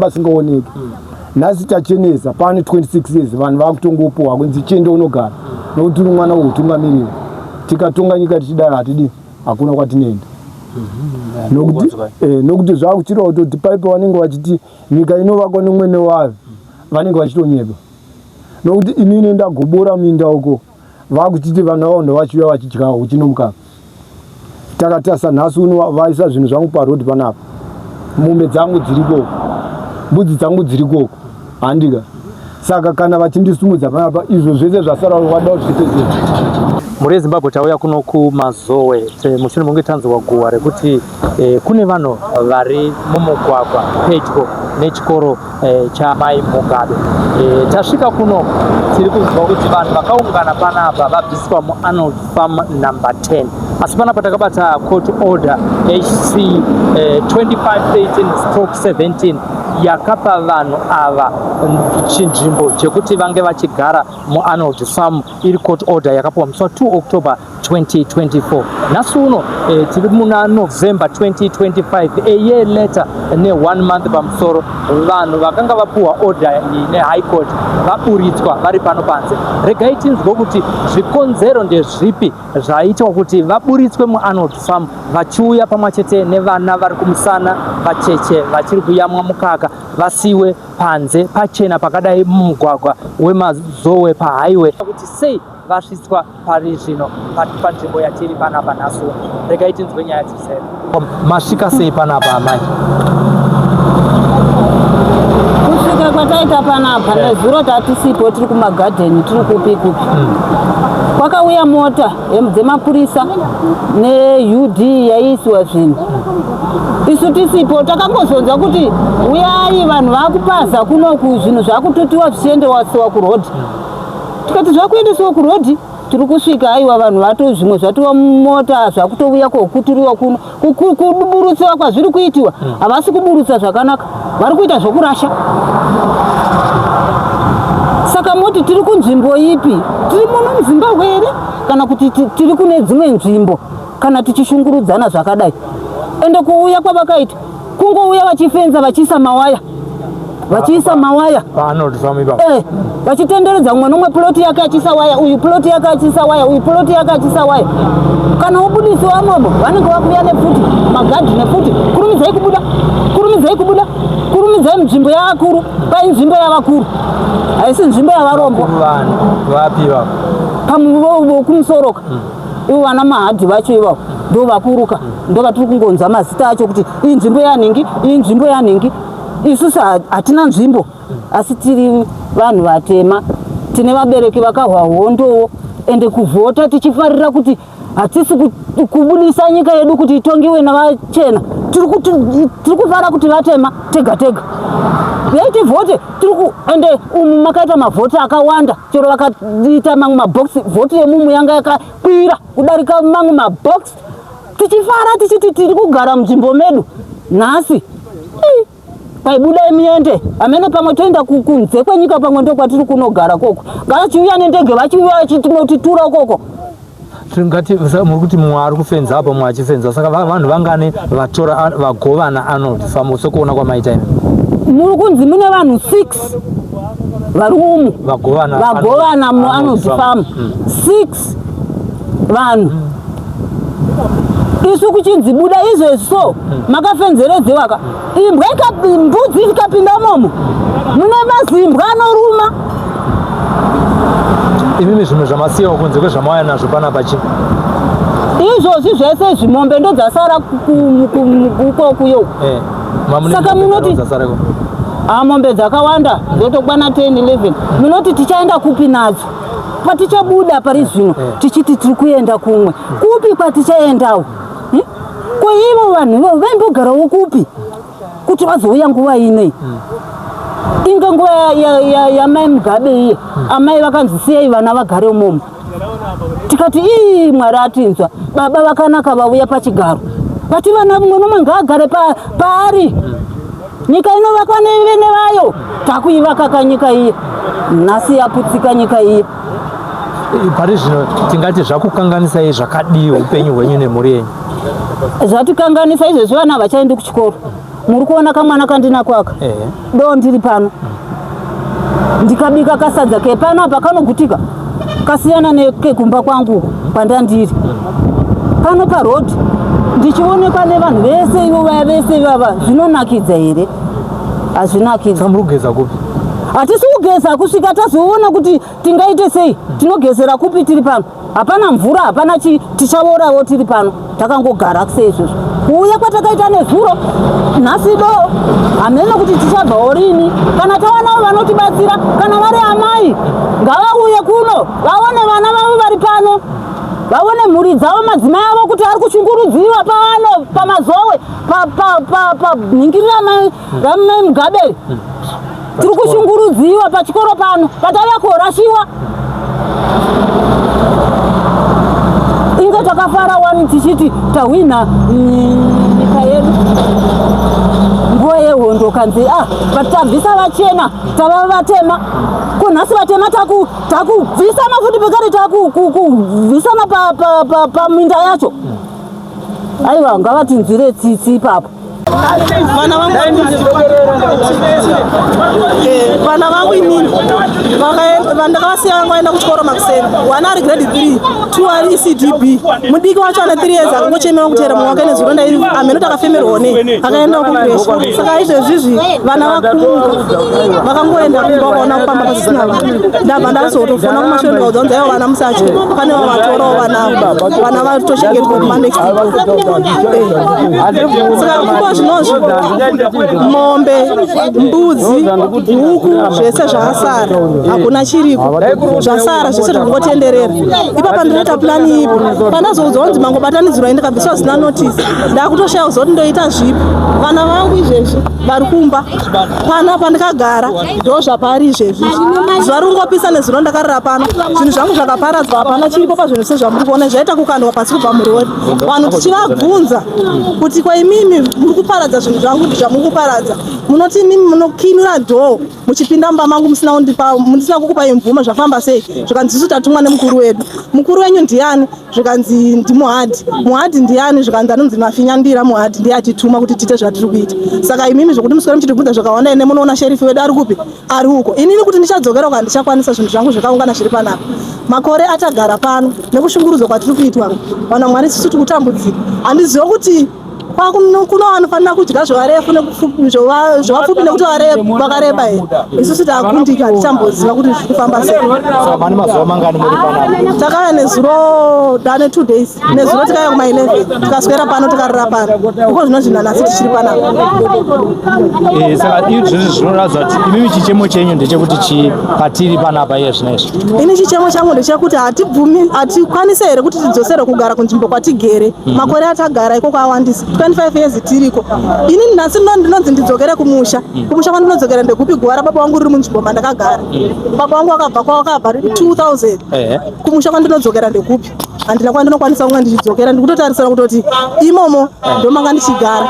pasingaoneki. Nhasi tachenesa pane 26 years, vanhu vakutongopuwa kunzi chiende unogara nokuti uri mwana weutungamiriri. Tikatonga nyika tichidaro hatidi, hakuna kwatinoenda, nokuti nokuti zvakuchireva kutoti paipo vanenge vachiti nyika inovakwa nomwene wayo, vanenge vachitonyepa, nokuti inini ndagobora minda uko, vakuchiti vana vavo ndovachiuya vachidyawo uchinomukaka. Takatarisa nhasi uno, vaisa zvinhu zvangu parodi panapa, mombe dzangu dziri koko, mbudzi dzangu dziri koko, handika? Saka kana vachindisumudza panapa, izvo zvese zvasara vada kuzvipedzera. Mhuri yeZimbabwe, tauya kuno kuMazowe mushure mekunge tanzwa guhwa rekuti kune vanhu vari mumugwagwa pedyo nechikoro chaMai Mugabe. Tasvika kuno, tiri kunzwa kuti vanhu vakaungana panapa vabviswa muArnold Farm number 10, asi panapa takabata court order HC 2513/17 yakapa vanhu ava chinzvimbo chekuti vange vachigara muArnold Farm, iri court order yakapiwa musi wa2 October 2024. Nhasi uno tiri muna November 2025, a year later ne1 month pamusoro, vanhu vakanga vapiwa order iyi neHigh Court vaburitswa, vari pano panze. Regai tinzwe kuti zvikonzero ndezvipi zvaitwa kuti vaburitswe muArnold Farm, vachiuya pamwe chete nevana vari kumusana, vacheche vachiri kuyamwa mukaka, vasiwe panze pachena pakadai mumugwagwa weMazowe pahighway, kuti sei vasvitswa pari zvino panzvimbo yatiri panapa nhasi uno. Regai tinzwe nyaya dzizere. Masvika sei panapa, amai? Kusvika kwataita panapa, nezuro tatisipo, tiri kumagadheni, tiri kupi kupi. Kwakauya mota dzemapurisa neUD yaiisiwa zvinhu, isu tisipo. Takangozonzwa kuti uyai, vanhu vakupaza kunoku, zvinhu zvakututiwa zvichiendewasiwa kurodhi. Tikati zvakuendesiwa kurodhi, tiri kusvika, aiwa, vanhu vato zvimwe zvatova mumota, zvakutouya kokuturiwa kuno. Kuburutsiwa kwazviri kuitiwa, havasi kuburutsa zvakanaka, vari kuita zvokurasha. Saka moti tiri kunzvimbo ipi? Tiri muno muZimbabwe here, kana kuti tiri kune dzimwe nzvimbo, kana tichishungurudzana zvakadai? Ende kuuya kwavakaita, kungouya vachifenza, vachiisa mawaya, vachiisa mawaya. PaArnold Farm ipapo? Vachitenderedza, umwe nomwe ploti yake achiisa waya, uyu ploti yake achiisa waya, uyu ploti yake achiisa waya. Kana wobudisiwa momo, vanenge vakuuya nepfuti, magadhi nepfuti: "Kurumidzai kubuda, kurumidzai kubuda, kurumidzai, nzvimbo yavakuru." Pai nzvimbo yavakuru, haisi nzvimbo yavarombo. Vanhu vapi vapo? Pamuvokumusoroka ivo vana mahadhi vacho ivavo ndo vakuruka, ndo vatiri kungonzwa mazita acho kuti iyi nzvimbo yanhingi, iyi nzvimbo yanhingi. Isusu hatina nzvimbo, asi tiri vanhu vatema, tine vabereki vakahwa hondowo, ende kuvhota tichifarira kuti hatisi kubudisa nyika yedu kuti itongiwe navachena. Tiri kufara kuti vatema tega tega yai tivhote. Ende umu makaita mavhoti akawanda, chero vakaita mamwe mabhokisi, vhoti yemumu yanga yakakwira kudarika mamwe mabhokisi. Tichifara tichiti tiri kugara munzvimbo medu. Nhasi paibudai muende hamene, pamwe toenda kunze kwenyika, pamwe ndo kwatiri kunogara koko. Ngavachiuya nendege, vachiuya vachinotitura ukoko. Tingati muri kuti mumwe ari kufenza apa, mumwe achifenza, saka vanhu vangani vatora vagovana Arnold Farm sekuona kwamaita imi? Muri kunzi mune vanhu 6 vari umu. Vagovana. Vagovana muArnold Farm, 6 vanhu. Isu kuchinzi buda izvezvi, so makafenzeredzewa ka. Imbwa, mbudzi ikapinda momo, mune mazimbwa anoruma. Imimi zvimwe zvamasiyawo kunze kwezvamauya nazvo panapa chi? Izvozvi zvese izvi, mombe ndo dzasara ukokuyo. Mamune Saka mombe munoti- dzasareko? Ah, mombe dzakawanda, dzotokwana 10 11. Munoti tichaenda kupi nadzo patichabuda pari zvino, tichiti tiri kuenda kumwe kupi kwatichaendawo? Ko ivo vanhu ivo vaimbogarawo kupi kuti vazouya nguva inei? Inge nguva yamai Mugabe iye, amai vakanzi siyai vana vagare umomo. Tikati ii, Mwari atinzwa, baba vakanaka vauya pachigaro, vati vana mumwe nomwe ngaagare paari. Nyika inovakwa nevene vayo. Takuivaka kanyika iye, nhasi yaputsika nyika iye. Pari zvino tingati zvakukanganisai zvakadii upenyu hwenyu nemhuri yenyu? Zvatikanganisa izvezvi, vana havachaendi kuchikoro. Muri kuona kamwana kandinako aka, do ndiri pano ndikabika kasadza kepano apa kanogutika, kasiyana nekekumba kwangu uko kwandandiri pano paroad, ndichionekwa nevanhu vese ivo vaya vese ivava. Zvinonakidza here? Hazvinakidza. Saka muri kugeza kupi? Hatisi kugeza kusvika tazoona kuti tingaite sei. Tinogezera kupi tiri pano? Hapana mvura, hapana chii. Tichavorawo tiri pano takangogara seizvozvo. Kuuya kwatakaita nezuro, nhasi do hamene kuti tichabvawo rini. Kana tawanawo vanotibatsira, kana vari amai ngavauye kuno vaone vana vavo vari pano, vaone mhuri dzavo, madzimai avo kuti ari kushungurudziwa pano paMazowe, panhingiri ramai Mugabe. Tiri kushungurudziwa pachikoro pano patava korashiwa. Inge takafara wani tichiti tahwina nyika yedu nguva yehondo, kanzi ah, tabvisa vachena tava vatema. Ko nhasi vatema takubvisana futi pekare, takubvisana paminda yacho. Aiwa, ngavatinzwire tsitsi ipapo. Vana vangu, vana vangu inini ndakavasiya vangu vaenda kuchikoro makuseni. One ari grade 3, two ari ECDB. Mudiki wacho ane 3 years akangochemewa kuteera mumwe wake. Nezuro ndai ameno takafemerwawo nei, akaendawo kucreche. Saka izvezvizvi vana vakumuka vakangoenda kumba, vakaona kufamba pasisina vanhu. Ndabva ndazotofona kumashure, ndikaudza kunzi aiwa, vana musatye, pane vavatorawo vanavo, vana vatochengetwa kumanext. Saka kuko zvinozvi mombe, mbudzi, huku zvese zvasara, hakuna chiriko, zvasara zvese zvakungotenderera ipapa. Ndinoita plan ipi? Pandazoudzwa kunzi mangobatanidzirwa, ndikabviswa zina notice, ndakutoshaya kuziva kuti ndoita zvipi. Vana vangu izvezvi vari kumba pana pandikagara, ndo zvapari izvezvi. Zuva ringopisa, nezuro ndakarara pano. Zvinhu zvangu zvakaparadzwa, hapana chiripo pazvinhu sezvamuri kuona, zvaita kukandwa pasi kubva murori. Vanhu tichivabvunza kuti kwaimimi muri kuparadza zvinhu zvangu, zvamuri kuparadza, munoti imimi munokinura door muchipinda mumba mangu musina kundipa, musina kukupai mvumo, zvafamba sei? Zvikanzi isu tatumwa nemukuru wedu. Mukuru wenyu ndiani? Zvikanzi ndimuhadhi. Muhadhi ndiani? Zvikanzi anonzi Mafinyandira. Muhadhi ndiye atituma kuti tiite zvatiri kuita. Saka imimi zvokuti muswere muchitibvunza zvakawanda, ene munoona sheriff wedu ari kupi, ari uko. Inini kuti ndichadzokera uko handichakwanisa. Zvinhu zvangu zvakaungana zviri panapa, makore atagara pano nekushungurudzwa kwatiri kuitwa. Vana Mwari, isusu tiri kutambudzika. Handiziva kuti kuno vanofanira kudya zvovarefu zvovapfupi nekuti vakareba here. Isusu takundika, hatichamboziva kuti zviri kufamba sei. Saka mane mazuva mangani muri panapa? Takauya nezuro, dane 2 days. Nezuro tikauya kuma11, tikaswera pano, tikarara pano uko zvino zvinanhasi tichiri panapa. Saka izvozvi zvinoratidza kuti imimi chichemo chenyu ndechekuti chii patiri panapa iye zvino izvi? Ini chichemo changu ndechekuti hatibvumi, hatikwanisi here kuti tidzoserwe kugara kunzvimbo kwatigere. Makore atagara ikoko awandisa, 25 years tiriko. Ini nhasi ndinonzi ndidzokere kumusha. Kumusha kwandinodzokera ndekupi? Guva rababa vangu riri munzvimbo mandakagara. Baba vangu vakabva kwavakabva 2000. Kumusha kwandinodzokera ndekupi? Handina kwandinokwanisa kunga ndichidzokera. Ndikutotarisira kutoti imomo ndomanga ndichigara.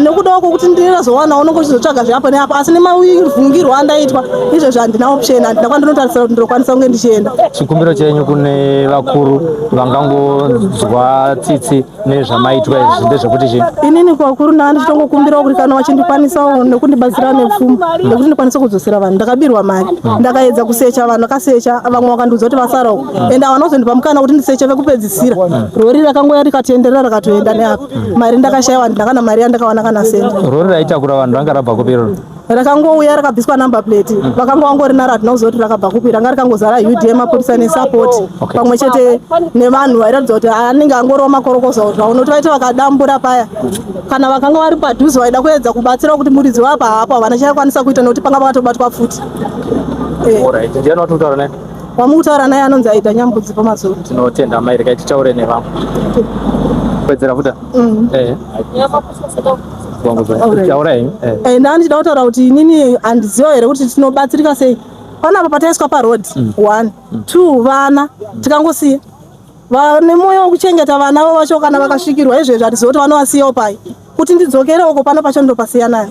Nekudawo kwokuti ndinozowanawo unonge uchizotsvaga zveapo neapo, asi nemavhungirwo andaitwa izvezvi handina option, handina kwandinotarisira kuti ndinokwanisa kunge ndichienda. Chikumbiro chenyu kune vakuru vangangonzwa tsitsi nezvamaitwa izvi ndezvekuti chii? Inini kuvakuru ndaa ndichitongokumbirawo kuti kana vachindikwanisawo nekundibatsira nepfuma nekuti ndikwanise kudzosera vanhu ndakabirwa mari. Ndakaedza kusecha vanhu, vakasecha vamwe, vakandiudza kuti vasara uko, ende havana kuzondipa mukana kuti ndiseche. Vekupedzisira rori rakangoya rikatienderera, rakatoenda neapa. Mari ndakashayiwa, handina kana mari yandakawana, kana sendi. Rori raitakura vanhu ranga rabva kupi iroro? Rakangouya rakabviswa number plate, vakanga vangori naro, hatina kuziva kuti rakabva kupi. Ranga rikangozara UDM, mapurisa nesupport pamwe chete nevanhu vairatidza kuti anenge angoriwo makorokoza zvavo, nokuti vaiti vakadambura paya kana vakanga vari padhuze vaida kuedza kubatsira kuti muridzi wapa hapo, havana chakwanisa kuita nekuti panga pakatobatwa futi. Alright, ndiani watiri kutaura naye? Wamukutaura naye anonzi Aida Nyambudzi paMazowe. Tinotenda mai, regai titaure nevamwe. Wedzera futa. Taura henyu. Ndaa ndichida kutaura kuti inini handiziva here kuti tinobatsirika sei panapa pataiswa paroad. One, two, vana tikangosiya vane mwoyo wekuchengeta vana vo vacho, kana vakasvikirwa izvezvi hatizivi kuti vanovasiyawo pai. Kuti ndidzokere uko pano pacho ndopasiya nayo.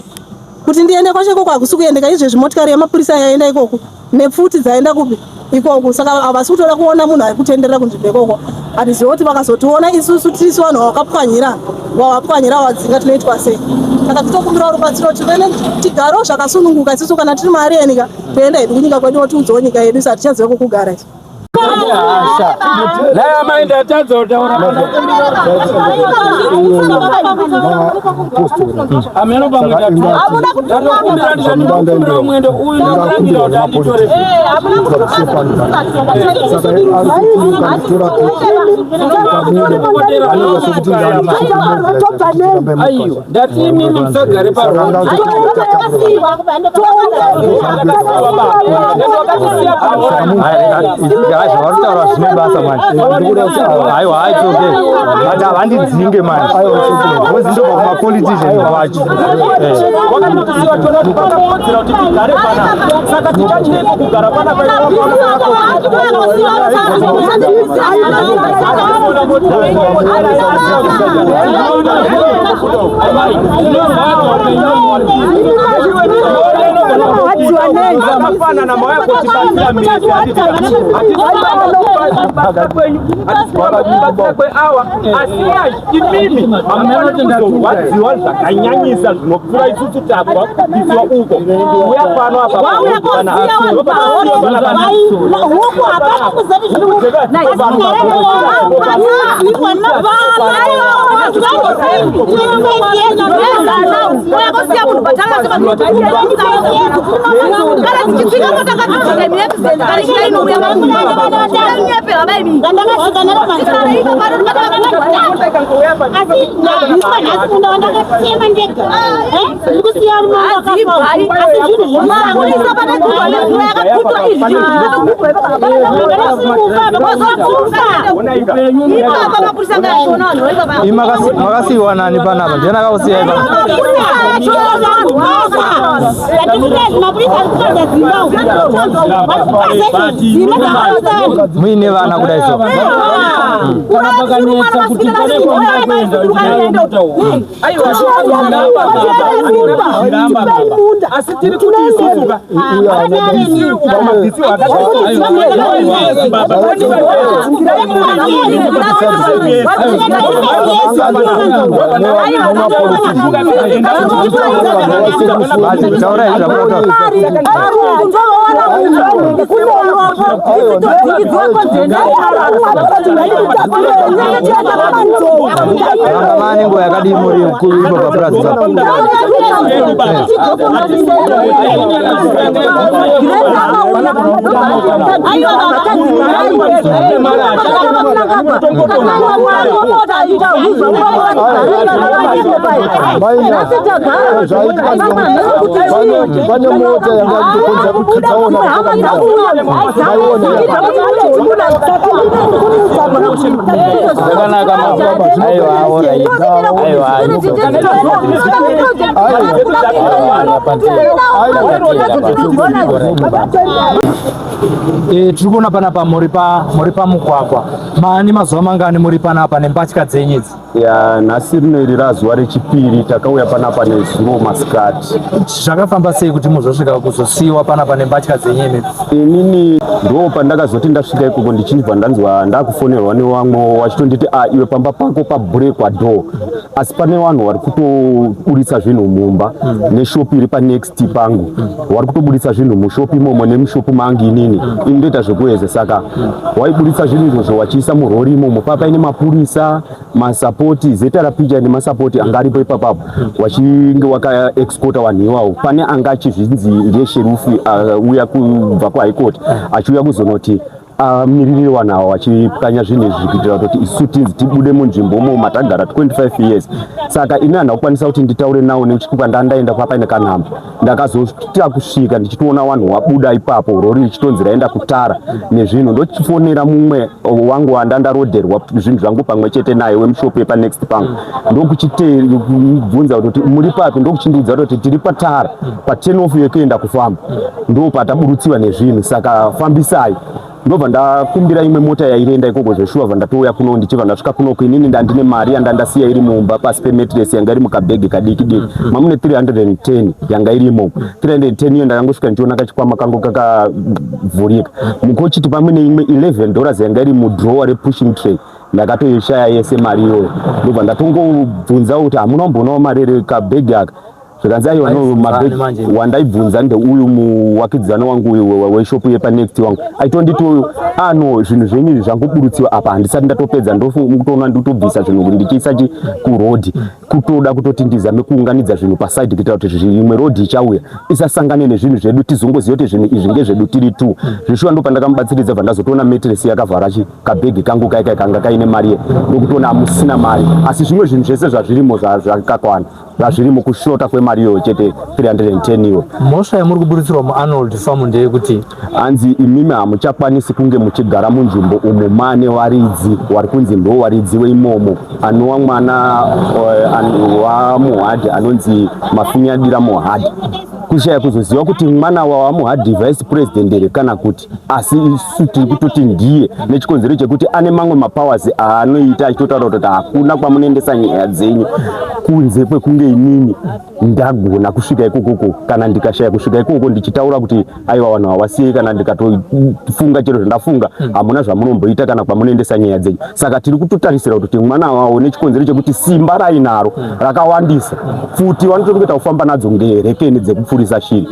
Kuti ndiende kwacho ikoko hakusi kuendeka izvezvi motikari yemapurisa yaenda ikoko nepfuti dzaenda kupi ikoko saka havasi kutoda kuona munhu ari kutenderera kunzvimbo ikoko hatizive kuti vakazotiona isusu tisu vanhu vavakapwanyira vavapwanyira vadzinga tinoitwa sei saka titokumbirawo rubatsiro tivene tigarewo zvakasununguka isusu kana tiri maarienika toenda hedu kunyika kwedu votiudzawo nyika yedu isu hatichazive kwekugara isu Dai amai ndatadza kutaura ameno pamwe ndatokumbira ndikatokumbira mwendo uyu ndakumbira kuti anditore aiwa ndati imimi musagare Zvavarikutaura zvine basa manje. Aiwa, it's okay. But havandidzinge manje. Because ndobva kumapolitician wacho. Wakatosiwa tona kuti pakakodzera kuti tigare panapa, saka tichachireiko kugara panapa? Akafanana mauya kutibatsira mese, hatisi kweawa, asi imimi hamufaniri kuzorwadziwa zvakanyanyisa zvinopfuura isusu tabva kubvisiwa uko uya pano apa. Huku hapana kuzati asi ndabviswa nhasi munda wandakatema ndega, ndikusiya asi zvinhu zvemapurisa Makasiyiwa nani panapa? Ndiani akausiya panapa? Muine vana kudai so? Kana pakanetsa kuti pane kwamuda kuenda, tinayo mutauro. Asi tiri kuti isusu ka Taurai zvamunotaura. Vanga vane nguva yakadii muri ipo papurazi papo? Pane mota yanga kutokonza kutsaona. Zvakanaka. Aiwa, alright. Aiwa. Tiri kuona panapa muri pa muri pamugwagwa. Maani mazuva mangani muri panapa nembatya dzenyu idzi? Ya, nhasi rino iri razuva rechipiri. Takauya panapa nezuro masikati. Zvakafamba sei kuti muzosvika kuzosiyiwa panapa nembatya dzenyu imi? Inini ndo pandakazoti ndasvika ikoko, ndichibva ndanzwa ndakufonerwa nevamwe vachitonditi, a iwe, pamba pako pabhurekwa door, asi pane vanhu vari kutoburitsa zvinhu mumba neshopi iri panext pangu. Vari kutoburitsa zvinhu mushopi imomo nemushopi mangu. Inini ini ndoita zvekuweze, saka waiburitsa zvinhu izvozvo wachiisa murori imomo. Papaine mapurisa, masapoti, ZRP nemasapoti anga aripo ipapapo, wachinge wakaexporta vanhu iwawo. Pane anga achizvinzi ndiye sheriff auya kubva kuHigh Court, achiuya kuzonoti amiririre vanhu ava vachipwanya zvinhu izvi, kuitira kuti isu tinzi tibude munzvimbo umo matagara 25 years. Saka ini handina kukwanisa kuti nditaure nawo nekuti ndandaenda papaine kanhamba. Ndakazotira kusvika ndichitoona vanhu wabuda ipapo, rori richitonzi raenda kutara nezvinhu. Ndochifonera mumwe wangu wandandarodherwa zvinhu zvangu pamwe chete naye, wemushopu yepanext pangu, ndokuchibvunza kuti muri papi, ndokuchindiudza kuti tiri patara paturn off yekuenda kufamba, ndo pataburutsiwa nezvinhu, saka fambisai. Ndobva ndakumbira imwe mota yairenda ikoko zveshuwa, bva ndatouya kuno. Ndichibva ndasvika kunoko, inini ndandine mari yandandasiya iri mumba pasi pemattress, yanga iri mukabhegi kadiki diki, mamune 310 yanga irimo. 310 iyo ndakangosvika ndichiona kachikwama kangu kakavhurika mukochiti pamwe neimwe $11 yanga iri mudrawer repushing tray. Ndakatoishaya yese mari iyoyo. Ndobva ndatongobvunzawo kuti hamuna kumboonawo mari here kabhegi aka? Zvikanzi aiwa, no. Maibvunza ani Mabhegi manje? Wandaibvunza ndeuyu muwakidzano wangu uyu weshopu yepanext wangu, aitonditi uyu, ah no, zvinhu zvenyu izvi zvangoburutsiwa apa, handisati ndatopedza, ndokutoona ndikutobvisa zvinhu ndichiisa chi kurodhi, kutoda kutoti ndizame kuunganidza zvinhu pasaidi kuitira kuti imwe rodhi ichauya isasangane nezvinhu zvedu, tizongoziva kuti zvinhu izvi ngezvedu tiri two. Zveshuwa ndo pandakamubatsiridza, bva ndazotoona metresi yakavhara chi kabhegi kangu kaikai kanga kaine mari ye, ndokutoona hamusina mari, asi zvimwe zvinhu zvese zvazvirimo zvakakwana, zvazvirimo, kushota kwemari iyoyo chete, 310 iyo. Mhosva yamuri kuburitsirwa muArnold Farm ndeyekuti Hanzi imimi hamuchakwanisi kunge muchigara munzvimbo umu, mane waridzi wari kunzi ndo waridzi weimomo, anova mwana waMuhadhi anonzi Mafinyadira Muhadhi. Kushaya kuzoziva kuti mwana waMuhadhi vice president here kana kuti, asi isu tiri kutoti ndiye, nechikonzero chekuti ane mamwe mapowers aanoita, achitotaura kuti hakuna kwamunoendesa nyaya dzenyu kunze kwekunge inini ndagona kusvika ikokoko. Kana ndikashaya kusvika ikoko ndichitaura kuti aiwa, vanhu havasiyei, kana ndikatofunga chero zvandafunga, hamuna zvamunomboita kana kwamunoendesa nyaya dzenyu. Saka tiri kutotarisira kuti mwana wavo, nechikonzero chekuti simba rainaro rakawandisa, pfuti vanotongoita kufamba nadzo ngerekeni dzekupfurisa shiri,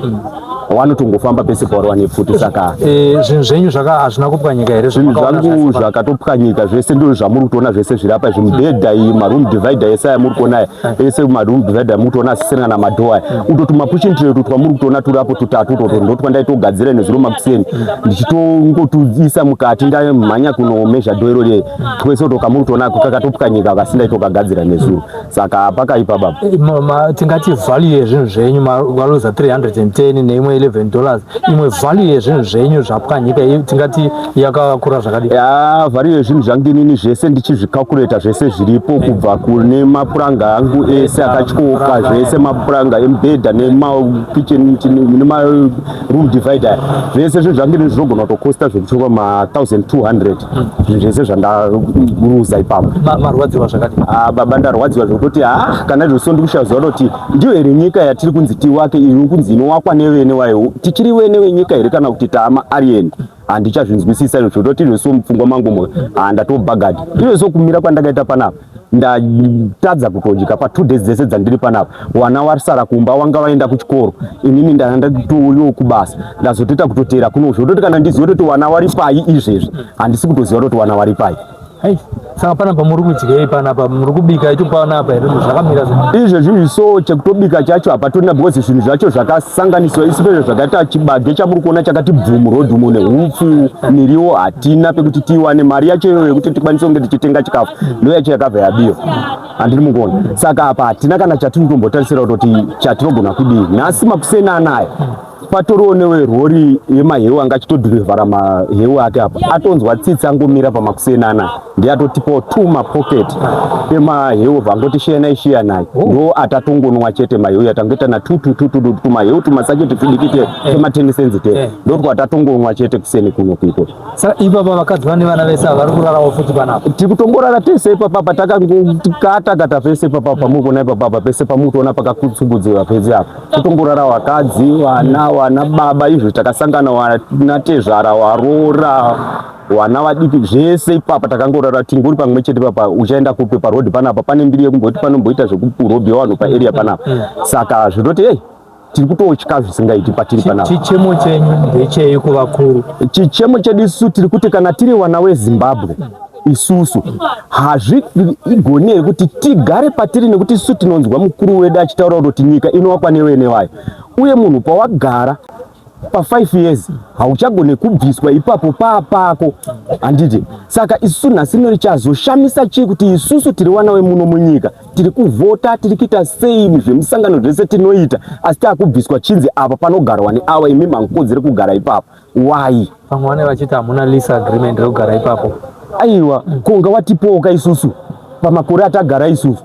vanotongofamba pese pavari vane pfuti, saka Zvinhu zvenyu zvaka hazvina kupwanyika here? Zvinhu Zvamakaona zvangu zvasi? Zvakatopwanyika zvese, ndizvo zvamuri kutoona zvese zviri apa izvi. Mibhedha iyi, maroom divider ese aya muri kuona aya ese, maroom divider muri kutoona asisina kana madoor aya. Utoti mapushing tray utwo twamuri kutoona turi apo tutatu utoto ndotwandaitogadzira nezuro makuseni, ndichitongotuisa mukati, ndamhanya kunomezha door iro riye. Twese uto kamuri kutoona ako kakatopwanyika, kasi ndaitokagadzira nezuro, saka pakaipa baba. Tingati value yezvinhu zvenyu, waluza 310 neimwe $11, imwe value yezvinhu zvenyu zvapwanyika tingati yakakura zvakadii? Ya, value yezvinhu zvangu inini zvese ndichizvicalculata zvese zviripo, kubva kune mapuranga angu ese akatyoka zvese, mapuranga emubhedha nemakitchen nemaroom divider, zvese zvinhu zvangu inini zvinogona kutokosta zvekutyoka ma 1200, zvinhu zvese zvandaruza ipapo. Marwadziwa zvakadii? Ah, baba, ndarwadziwa zvekutoti ha, kana izvo ndikushaya zuva kuti ndiyo here nyika yatiri kunzi tiwake, iri kunzi inowakwa nevene wayo. Tichiri vene venyika here kana kuti taama alien? Handichazvinzwisisa izvo, zvekutoti izvo so mupfungwa mangu mo handatobhagadhi izvo. So kumira kwandakaita panapa, ndatadza kutodya pa2 days dzese dzandiri panapa. Wana warisara kumba, wanga vaenda kuchikoro, inini ndatouyiwo kubasa, ndazotoita kutoteera kuno, zvototi kana ndizive kutoti wana wari pai izvezvi, handisi kutoziva kutoti wana wari pai. Hai, saka panapa muri kudyei? Panapa muri kubika icho panapa here? Zvakamira sei? Izvezvi so chekutobika chacho hapatorina, because zvinhu zvacho zvakasanganiswa isipezvo, zvakaita chibage chamuri kuona chakati bvumu rodhi umo neupfu, miriwo hatina pekuti tiiwane. Mari yacho iyoyo yekuti tikwanise kunge tichitenga chikafu ndo yacho yakabva yabiwa, handiri mukuona. Saka apa hatina kana chatinotombotarisira kutoti chatinogona kudii. Nhasi makuseni anaya patoriwo newerori yemaheu anga achitodhirivhara maheu ake apa, atonzwa tsitsi, angomira pamakuseni anaya, ndiye atotipawo two mapocket emaheu, vangoti shiyanai shiyanai. Ndo atatongonwa chete maheu, yatangoita na two two two two two tumaheu tumasacheti tudiki te twema 10 cents te, ndotwatatongonwa chete kuseni kuno kuiko. Saka ipapa vakadzi vane vana vese ava vari kurarawo futi panapa? Tiri kutongorara tese ipapapa, takangokata pese ipapapa pamuri kuona ipapapa, pese pamuri kuona pakakutsukudziwa pese apa, kutongorara vakadzi, vana, vana baba, izvo takasangana, vana tezvara, varoora, vana vadiki, zvese ipapa takangorara, tingori pamwe chete papa. Uchaenda kupi parodhi panapa? Pane mbiri yekumboti panomboita zvekurobhiwa vanhu paarea panapa, saka zvototi ei, tiri kutotya zvisingaiti patiri panapa. Chichemo chenyu ndechei kuvakuru? Chichemo chedu isusu tiri kuti kana tiri vana veZimbabwe isusu, hazvigoni here kuti tigare patiri? Nekuti isusu tinonzwa mukuru wedu achitaura kuti nyika inovakwa nevene vayo, uye munhu pawagara pa5 years hauchagone kubviswa ipapo paapako, handiti? Saka isusu nhasi rino richazoshamisa chii kuti isusu tiri vana vemuno munyika, tiri kuvhota, tiri kuita sei, zvemusangano zvese tinoita, asi taakubviswa, chinzi apa panogarwa neawa, imi mamukodzeri kugara ipapo? Why? Vamwe vane vachiti hamuna lease agreement rekugara ipapo. Aiwa, konga watipoka isusu pamakore atagara isusu,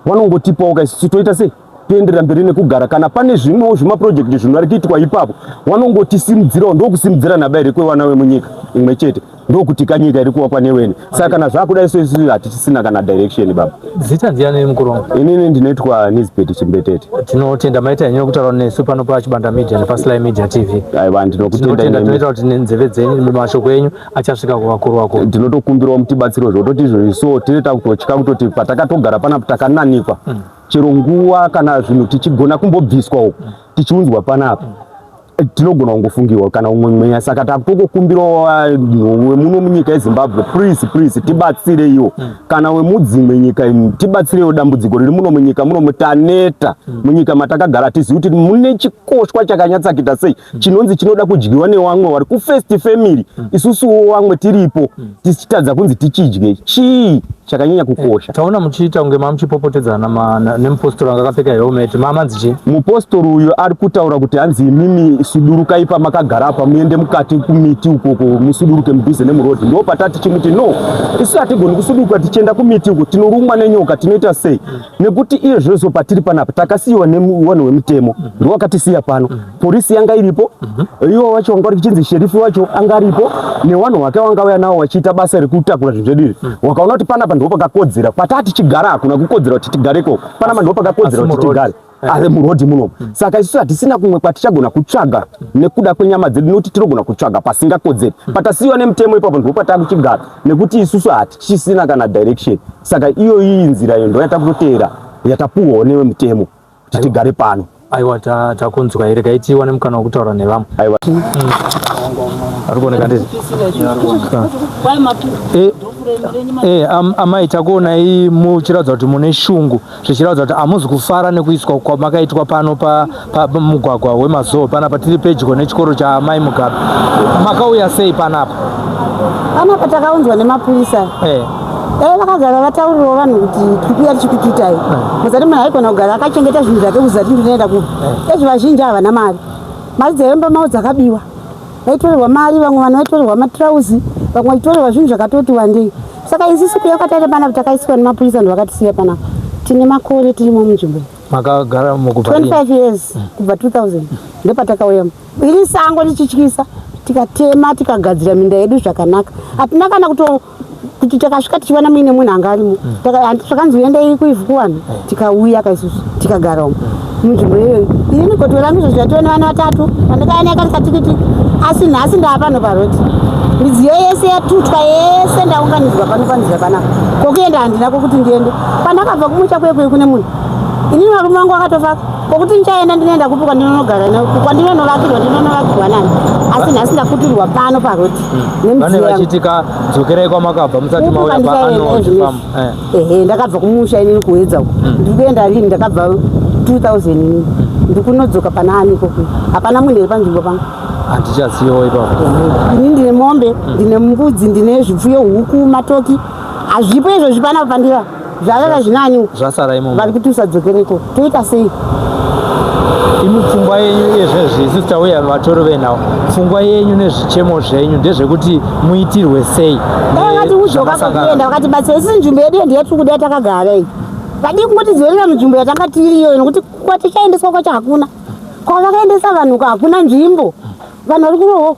vanongotipoka isusu, toita sei? Toenderera mberi nekugara. Kana pane zvimwewo zvimapurojekiti zvinori kuitwa ipapo, vanongotisimudzirawo, ndokusimudzira naba here kwevana vemunyika imwe chete, ndokuti kanyika iri kuvakwa newene. Saka kana zvakudai so isusu hatichisina kana direction baba. Zita ndiani mukuru wangu? Inini ndinoitwa Nisbet Chimbetete. Tinotenda maita henyu nekutaura nesu pano paChibanda Media nepaSly Media TV. Aiwa, ndinokutenda Tinotenda, tinoita kuti nenzeve dzenyu mashoko enyu achasvika kuvakuru vakuru. Ndinotokumbirawo mutibatsiro zvototi izvozvi so tine takutotya kutoti patakatogara panapa takananikwa chero nguva kana zvinhu tichigona kumbobviswa uku tichiunzwa panapa tinogona kungofungiwa kana umwe mweya. Saka takutokumbirawo vanhu vemuno munyika yeZimbabwe, please please tibatsireiwo, kana wemudzimwe nyika imi tibatsireiwo dambudziko riri muno munyika muno. Taneta munyika matakagara, tizivi kuti mune chikoshwa chakanyatsakita sei chinonzi chinoda kudyiwa newamwe vari kufirst family, isusuwo wamwe tiripo tichitadza kunzi tichidye. Chii chakanyanya kukosha? Taona muchiita kunge mamuchipopotedzana nemupostori anga akapfeka helmet. Mamanzi chii? Mupostori uyu ari kutaura kuti hanzi imimi sudurukai pamakagara apa, muende mukati kumiti ukoko, musuduruke mudhuze nemurodhi. Ndo patati chimuti no, isu hatigoni kusuduruka tichienda kumiti uko, tinorumwa nenyoka, tinoita sei? Nekuti iye zvozvo patiri panapa takasiyiwa nevanhu wemutemo, ndo wakatisiya pano. Polisi yanga iripo, iwo wacho wanga uri kuchinzi sheriff wacho anga aripo newanhu wake wanga uya nawo wachiita basa rekutakura zvinhu zvedu izvi. Wakaona kuti panapa ndipo pakakodzera kwataa tichigara, hakuna kukodzera kuti tigare ikoko, panapa ndipo pakakodzera Asi kuti muroad. tigare ari murodhi munomu. Saka isusu hatisina kumwe kwatichagona kutsvaga nekuda kwenyama dzedu, nekuti tinogona kutsvaga pasingakodzeri. Patasiyiwa nemutemo ipapo ndipo patakuchigara, nekuti isusu hatichisina kana direction. Saka iyoyi nzira iyo ndo yatakutoteera, yatapuhwawo newemutemo kuti tigare pano. Aiwa, takunzwa here? Kaitiwa nemukana wekutaura nevamwe. Aiwa. Ari kuoneka ndizi. Amai, takuonai muchiratidza kuti mune shungu, zvichiratidza kuti hamuzi kufara nekuiswa kwamakaitwa pano pamugwagwa wemazowe panapa. Tiri pedyo nechikoro chaamai Mugabe. Makauya sei panapa? Panapa takaunzwa nemapurisa. Dai vakagara vataurirawo vanhu kuti tiri kuuya tichikututai, muzati munhu haigona kugara akachengeta zvinhu zvake kuzati ndinoenda kupi. Ezvi vazhinji havana mari, mari dzaimba mavo dzakabiwa, vaitorerwa mari, vamwe vanhu vaitorerwa matirauzi, vamwe vaitorerwa zvinhu zvakatoti wandei. Saka isusu kuuya kwataita panapa takaiswa nemapurisa, ndo vakatisiya panapa. Tine makore tirimo munzvimbo iyi. Makagara mukubva 25 years, kubva 2000 ndopatakauya. Iri sango richityisa, tikatema tikagadzira minda yedu zvakanaka. Hatina kana kuto kuti takasvika tichiwana muine munhu anga arimo. Zvakanzi endai kuivhu kuvanhu, tikauya kaisusu tikagara umo munzvimbo iyoyo. Inini goto rangu izvo zvatove nevana vatatu vandakaya katikiti, asi nhasi ndaapano paroti, midziyo yese yatutwa yese, ndaunganidzwa pano panzira panapa. Kokuenda handina, kokuti ndiende kwandakabva kumusha kwekwe kune munhu. Inini varume vangu vakatofa, kokuti ndichaenda ndinoenda kupi? Kwandinonogara, kwandinonovakirwa, ndinonovakirwa nani? Asi nhasi ndakuturwa pano paroti Vane nemidziyo yangu. Vachitika dzokerai kwamakabva musati Kupi mauya kwandichaenda paArnold izvi? Farm. Ehe, ndakabva kumusha inini kuWedza uko. Ndiri kuenda rini? Ndakabva 2000 inini. Ndiri kunodzoka pana ani ikoko? Hapana munhu iri panzvimbo pangu. Handichazivawo ipapo. Ini ndine mombe, ndine mbudzi, ndine zvipfuyo, huku, matoki, hazvipo izvozvi panapa pandira zvarara zvinani. Zvasara imomo. Vari kuti usadzokere ikoko, toita sei? Imi pfungwa yenyu izvezvi, isusu tauya vatori venhau, pfungwa yenyu nezvichemo zvenyu ndezvekuti muitirwe sei? Dai vakati udzoka kwekuenda, vakatibatsira. Isusu nzvimbo yedu iyo ndiyatiri kuda takagara iyi. Vadii kungotidzorera munzvimbo yatanga tiri iyoyo? Nokuti kwatichaendeswa kwacho hakuna, kwavakaendesa vanhu hakuna nzvimbo. Vanhu vari kurohwa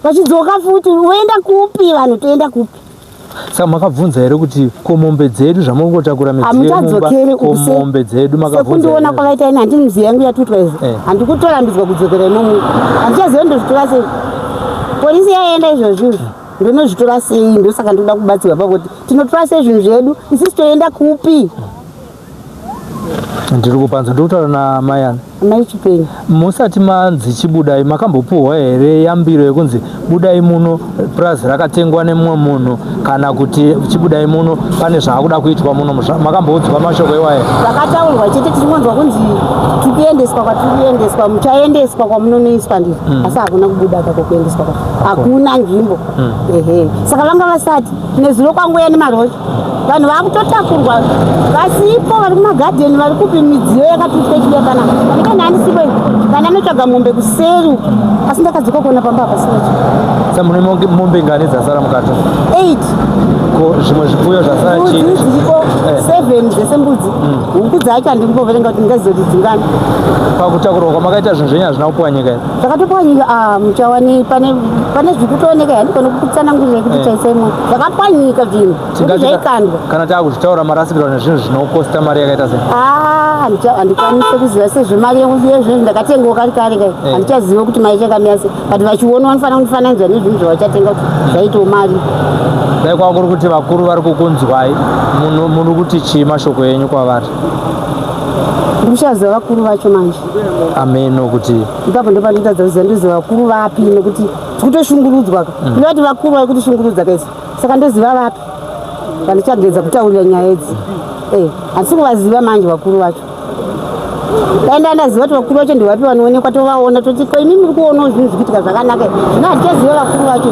vachidzoka futi, voenda kupi vanhu? Toenda kupi? Saka makabvunza here kuti ko mombe dzedu zvamungotakura midziyo yemumba, Hamuchadzokeri ko uku mombe dzedu makabvunza sekundiona here? kwakaita ini, handini midziyo yangu yatutwa izvi. Handikutorambidzwa kudzokera imomo, handichaziva ndozvitora sei. Polisi yaenda izvozvi izvi, ndinozvitora sei? Ndosaka ndinoda kubatsirwa pakuti tinotora sei zvinhu zvedu isusu, toenda kupi? Ndiri kupanza, ndiri kutaura namai ani? Mai Chipenyu. Musati manzi chibudai, makambopuhwa here yambiro yekunzi budai muno, purazi rakatengwa nemumwe munhu, kana kuti chibudai muno, pane zvaakuda kuitwa muno? Makamboudzwa mashoko iwayo? Zvakataurwa chete tichingonzwa kunzi tiri kuendeswa kwatiri kuendeswa, muchaendeswa kwamunonoiswa ndizvo. Asi hakuna kubuda kako kuendeswa kwacho, hakuna nzvimbo. Ehe, saka vanga vasati. Nezuro kwanguya nemarori, vanhu vakutotakurwa vasipo, vari kumagadheni, vari kupi, midziyo yakatutwa ichiuya panapa. Mangwana handisipo kana anotsvaga mombe kuseri asi ndakadzoka kuona pamba hapasina chinhu. Sa mune mombe ngani dzasara mukati? 8. Ko zvimwe zvipfuyo zvasara chii? Mbudzi dziriko 7 dzese mbudzi. Huku dzacho handimboverenga kuti ndingaziva kuti dzingani. Pakutakurwa kwamakaita zvinhu zvenyu hazvina kupwanyika here? Zvakatopwanyika ah muchawani pane pane zviri kutooneka handikona kukutsanangurira kuti chaisaimwe. Zvakapwanyika zvinhu. Kuti zvaikandwa. Kana taakuzvitaura marasikirwa nezvinhu zvinokosta mari yakaita sei? Ah, handikwanise kuziva sezvo mari yezvinhu ndakatengawo kari kare kai. Handichaziva kuti mari chakamira sei. But vachiona vanofanira kundifananidza nezvinhu zvavachatenga kuti zvaitawo mari. Dai kwava kuri kuti vakuru vari kukunzwai, muri kuti chii mashoko enyu kwavari? Ndikuchaziva vakuru vacho manje. Ameno kuti ipapo ndopandotadza kuziva ndoziva vakuru vapi nekuti tikutoshungurudzwa ka. Ndinoti vakuru vari kutishungurudza kaisi. Saka ndoziva vapi vandichageza kutaurira nyaya idzi. Handisi kuvaziva manje vakuru vacho. Dai ndandaziva kuti vakuru vacho ndevapi vanoonekwa tovaona toti ko imi muri kuonawo zvinhu zvikuitika zvakanaka zvino handichaziva vakuru vacho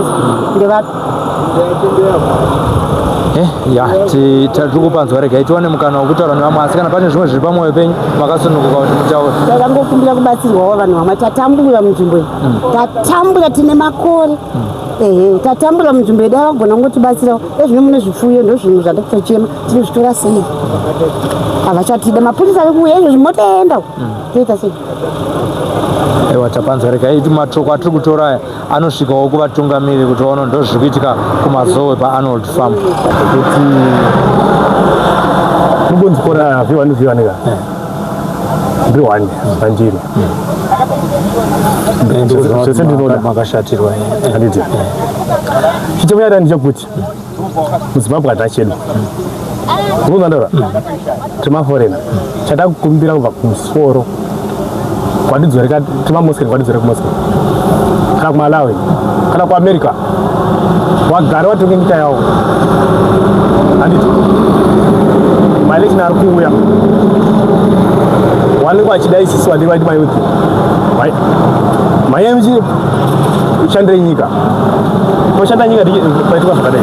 ndevapi. Ya tiri kupanzwa, regai tiwane mukana wekutaura nevamwe, asi kana pane zvimwe zviri pamwoyo penyu makasununguka kuti mutaure. Takangokumbira kubatsirwawo vanhu vamwe, tatambura munzvimbo iyi, tatambura tine makore. Ehe, tatambura munzvimbo yedu, vagona kungotibatsirawo. Ezvino mune zvipfuyo, ndozvinhu zvandikutochema, tinozvitora sei? Havachatida, mapurisa ari kuuya izvozvi, motoenda toita sei? Aiwa, tapanzwa, regai matoko atiri kutora aya anosvikawo kuvatungamiri kuti vaone ndo zviri kuitika kuMazowe paArnold Farm. Kuti nobonzi kora V1 V1 ka ndiri one pandiri zvese ndinoda makashatirwa handiti chichemo yada ndechekuti muZimbabwe hatina chedu ndikuzandora tiri maforena chatakukumbira kubva kumusoro kwatidzoreka tiri mamuslim kwatidzoreka kumuslim kana kuMalawi kana kuAmerica wagara watonge nyika yawo handiti maelection ari kuuya wanenge wachida isisi wanenge vaiti mayouth manyaya muchishandire nyika toshanda nyika paitika zvakadai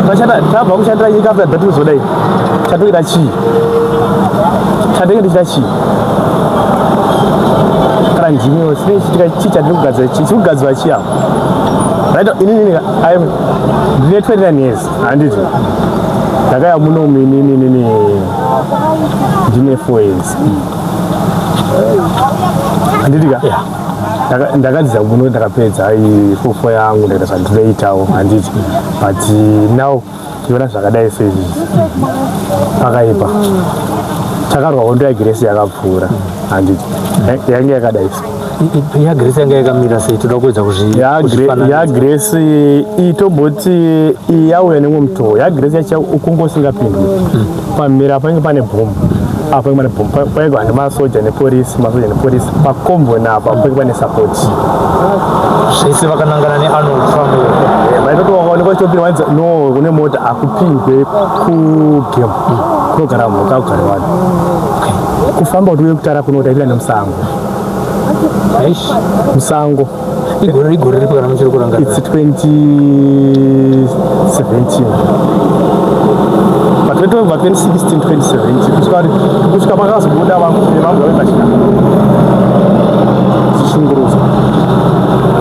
tashanda tabva kushandira nyika after that kuzodai chatoita chii chatenge tichita chii kana ndimiwo chine chii chatiri kugadzira chii chiri kugadzirwa chii apa right inini I'm ndine 29 years handiti ndakauya munomu inini ndine 4 years handiti ka ndakadzidza kuno ndakapedza fofo yangu ndakaita zvandinoitawo handiti but now tiona zvakadai seizvi pakaipa takarwa hondo yaGrace yakapfuura handiti yange yakadai so yaGrace yanga yakamira sei? Toda kuedza kuzvifananidza. YaGrace itomboti iyi yauya nemwe mutoo yaGrace yacha ukunge usingapindwi pamira pange pane bhomu apa pange pane bhomu pange pane masoja neporisi masoja neporisi paconvoy apa pange pane support Zvese vakanangana neArnold Farm iyo. Vaitoti wakaonekwa chitopinda wanzi no kune mota akupindwe kugame kunogara mhuka kugara vanhu kufamba kuti uye kutara kuno taipinda nemusango. Eish. Musango. Igore ripi kana muchiri kurangarira? It's 2017 but 2016 2017 kusvika pakazobuda vamwe vave pachina zvichishungurudzwa.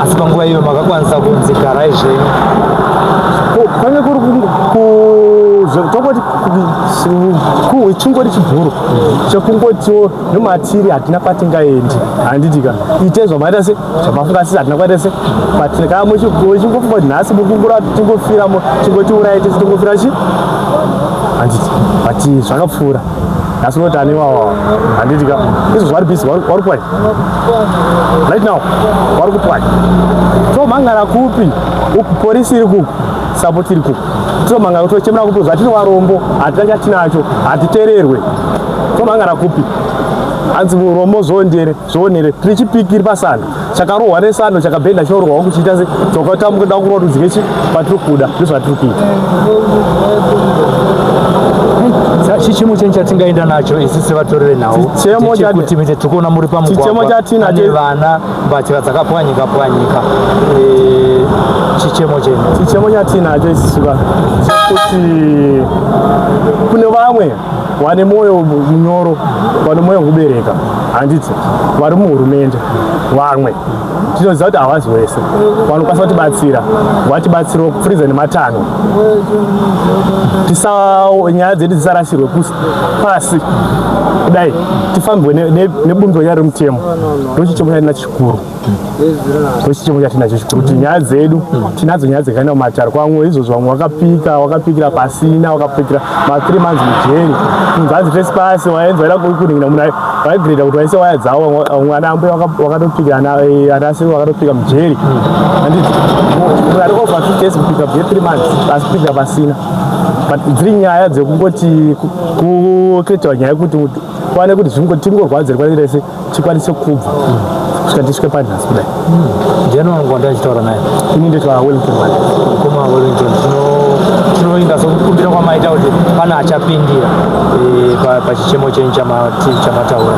Asi panguva iyo makakwanisa kunzi garai zvenyu? Kwange kuri tongoti chingori chibhuru chekungotiwo nematiri hatina kwatingaendi handiti ka ite zvamaita se zvamafunga sisi hatina kwaita se but kana muchingofunga kuti nhasi mukungura tingofiramo tingotiurai tese tingofira chi handiti but zvakapfuura nhasi unoti ane wawa handiti ka izvo zvari busy vari kupwanya right now vari kupwanya tomhangara kupi uku porisi iri kuku support iri kuku tomhangara tochemera kupi zvatiri varombo hatina chatinacho hatitererwe tomhangara kupi hanzi muromo zvondere zvonere tiri chipikiri pasando chakarohwa nesando chakabhenda chinorohwa kuchiita se tokatambuka kurohwa tudzike chi patiri kuda ndozvatiri kuita. Chichemo chenyu chatingaenda nacho isi sevatori venhau Chichemo chekuti mite tiri kuona muri Chichemo pamugwagwa chatinacho- pane vana mbatya dzakapwanyika pwanyika, chichemo chenyu? Chichemo chatinacho isusu ka chekuti kune vamwe Vane mwoyo munyoro, vane mwoyo wekubereka, handiti vari muhurumende vamwe tinoziva kuti havazi wese vanokwanisa kutibatsira, vatibatsirewo kupfuridza nematanho, tisa nyaya dzedu dzisarasirwe pasi kudai, tifambwe nebumbiro nyaya remutemo. Ndochichemo chatinacho chikuru, ndochichemo chatinacho chikuru, kuti nyaya dzedu tinadzo, nyaya dzakaenda mumatare kwamwe izvozvo, vamwe vakapika, wakapikira pasina, wakapikira ma3 months mujeri, kunzi hanzi trespass, waenzi waida kunhingira munhu vaigreda kuti vaise waya dzavo. Vamwe ana ambuya wakatopika, ana asiri wakatopika mujeri, handiti munhu ari over 50 years kupika bye 3 months asi kupikira pasina. But dziri nyaya dzekungoti kucreatiwa nyaya yekuti kuwane kuti tingorwadzira kwane rese tikwanise kubva kusvika tisvike panhasi kudai. Ndiani wangu wandachitaura naye? Ini ndetwa Wellington Mane. Mukoma Wellington, tinoinda sokukumbira kwamaita kuti pane achapindira pachichemo chenyu chamataura.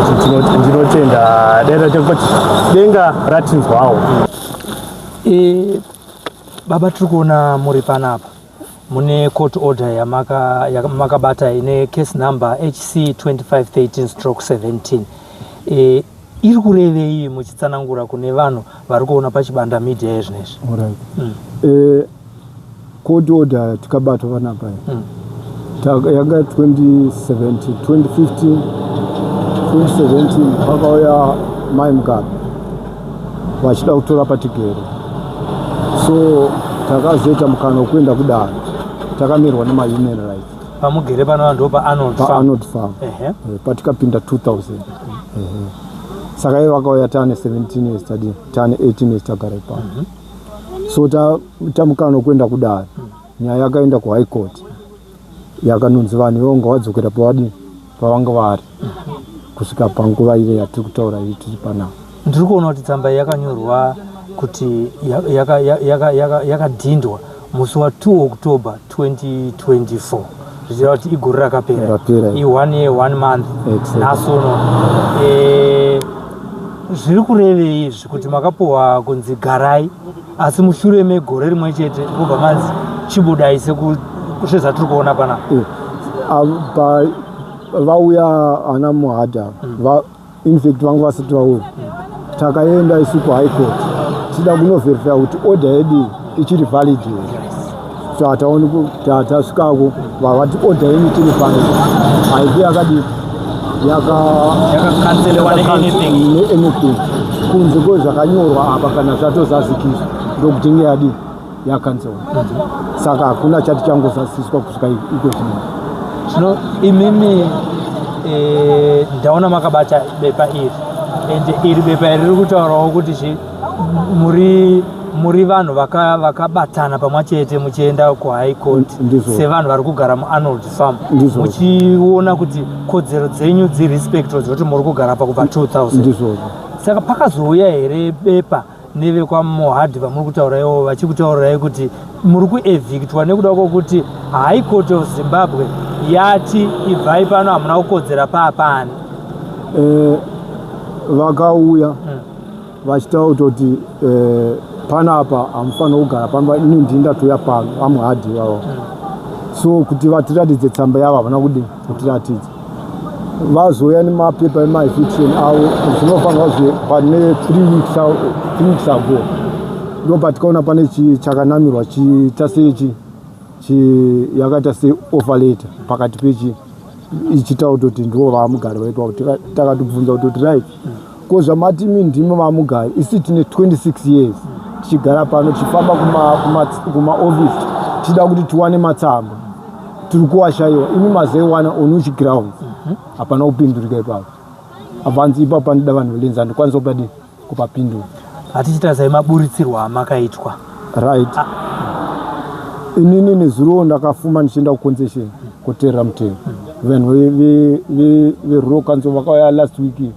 Ndinotenda dai kuti denga ratinzwawo. Baba, tiri kuona muri panapa mune court order yamakabata ine case number HC 2513/17. Iri kurevei, muchitsanangura kune vanhu vari kuona paChibanda Media yezvinezvi? Alright. Court order tikabatwa panapa yanga 2017, 2015, 2017 pakauya Mai Mugabe vachida kutora patigere, so takazoita mukana wekuenda kudare takamirwa nemahuman rights. Pamugere panova ndo paArnold Farm? PaArnold Farm. Patikapinda 2000. Saka ivo vakauya taane 17 years, tadi taane 18 years tagara ipapo. So tamukana wekuenda kudare, nyaya yakaenda kuHigh Court, yakanonzi vanhu ivo ngavadzokera pavadi pavanga vari kusvika panguva ile yatiri kutaura iyi tiri panapa. Ndiri kuona kuti tsamba iyi yakanyorwa kuti yakadhindwa musi wa2 October 2024, zvichireva kuti igore rakapera. Rapera. I1 year 1 month. Exactly. Nhasi uno zviri kurevei izvi, kuti makapuhwa kunzi garai, asi mushure megore rimwe chete kubva manzi chibudai, sezvatiri kuona panapa? Vauya ana Muhadha, in fact vanga vasati vauya, takaenda isu kuHigh Court tida kunoverifya kuti order yedu ichiri valid here. So hataoni tasvikako, vavati order yenyu ichiri valid, haifi yakadii Yakacancelewa neanything. Neanything kunze kwezvakanyorwa apa kana zvatozazikiswa, ndokuti inge yadii yakanzelwa. Saka hakuna chati changozadziswa kusvika iko zvino. Zvino imimi ndaona makabata bepa iri, ende iri bepa iri riri kutaurawo kuti muri vanhu vakabatana pamwe chete muchienda kuHigh Court Ndizvo. sevanhu vari kugara muArnold Farm, Ndizvo. muchiona kuti kodzero dzenyu dzirespectwa, dzekuti muri kugara pa kubva 2000. Ndizvozvo. Saka pakazouya here bepa nevekwaMohadi vamuri kutaura ivo vachikutaurirai kuti muri kuevictwa nekuda kwokuti High Court of Zimbabwe yati ibvai pano, hamuna kukodzera paapani? Vakauya vachitaura kutoti panapa hamufaniri kugara pano, ini ndini ndatouya pano, amuhadhi ivavo. So kuti vatiratidze tsamba yavo havana kudi kutiratidza. Vazouya nemapepa emaeviction avo zvinofanirwa zve pane 3 weeks ago, ndo patikaona pane chakanamirwa chiita sechi yakaita seoffer letter pakati pechi, ichitaura kutoti ndivo vamugari vaitwa. Kuti takatobvunza kutoti right, ko zvamati imi ndimi vamugari, isi tine 26 years tichigara pano, tichifamba kumaofisi tichida kuti tiwane matsamba, tiri kuwashayiwa, imi mazaiwana on which grounds? Hapana kupindurika ipapo. Avanzi ipapo panoda vanhu velenzi, handikwanisa kupadii kupapindura. Hatichitarisai maburitsirwo amakaitwa. Right, inini nezuro ndakafuma ndichienda kuconcession kuteerera mutemo. Vanhu verural council vakauya last week